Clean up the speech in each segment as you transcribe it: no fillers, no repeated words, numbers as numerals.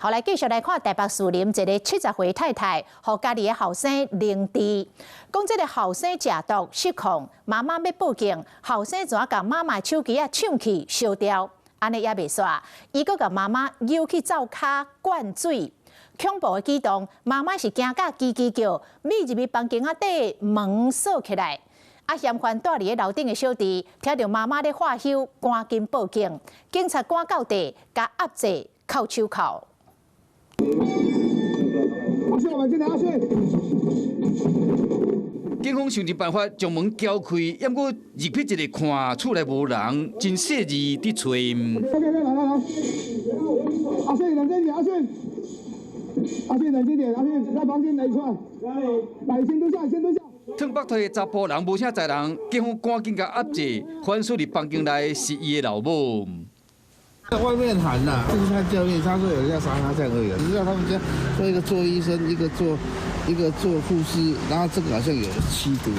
好，來繼續來看台北士林一个70歲太太，予家己的後生凌遲，講這个後生食毒失控，媽媽欲報警，後生怎共媽媽手機仔搶去燒掉，按呢猶未煞，伊閣共媽媽揪去灶跤灌水，恐怖的舉動，媽媽是驚甲吱吱叫，匿入去房間仔底門鎖起來。啊，嫌犯蹛佇咧樓頂的小弟，聽著媽媽咧喝休，趕緊報警，警察趕到地，共壓制銬手銬。阿信，我們進來，阿信。警方想盡辦法將門撬開，毋過入去一个看，厝內無人，真細膩佇揣。 OK，來來來，阿信冷靜點，阿信，阿信冷靜點，阿信在房間內出來，來，先蹲下，先蹲下。褪腹脫的查埔人無啥載人，警方趕緊共壓制，反鎖佇房間內是伊的老母。在外面喊呐，這是他教練，他說有人要殺他這樣而已。只知道他們家說一個做醫生，一個做護士，然後這個好像有吸毒。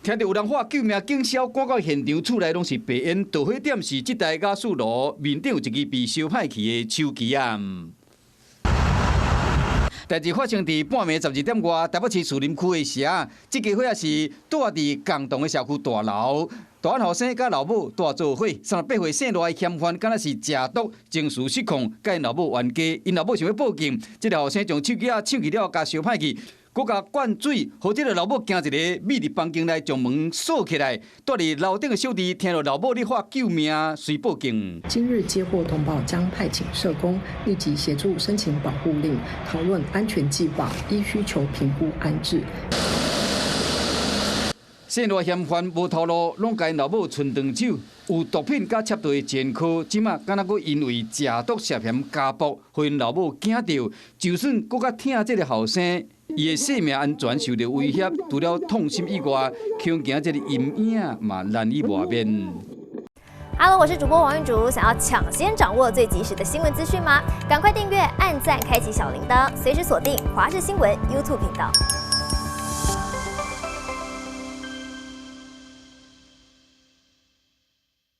聽著有人喊救命，警消趕到現場，厝內攏是白煙，導火點是這台瓦斯爐面頂有一支被燒歹去的手機仔。代誌發生佇半暝12點外，台北市士林區的時啊，這家伙仔是蹛佇共棟的社區大樓，大漢後生佮老母蹛做伙，38歲姓賴的嫌犯，敢若是食毒，情緒失控，佮𪜶老母冤家，𪜶老母想欲報警，這个後生將手機仔搶去了，共燒歹去，閣共灌水，予這个老母驚一个，匿佇房間內將門鎖起來，蹛佇樓頂的小弟聽著老母咧喊救命，隨報警。今日接獲通報，將派遣社工立即協助申請保護令，討論安全計劃，依需求評估安置。姓賴嫌犯無頭路，攏共𪜶老母伸長手，有毒品佮插隊的前科，這馬敢若閣因為食毒涉嫌家暴，予𪜶老母驚著，就算閣較疼這个後生，伊的性命安全受著威脅，除了痛心以外，恐驚這个陰影嘛難以磨滅。 Hello，我是主播王玉竹，想要搶先掌握最及時的新聞資訊嗎？趕快訂閱、按讚、開啟小鈴鐺，隨時鎖定華視新聞 YouTube 頻道。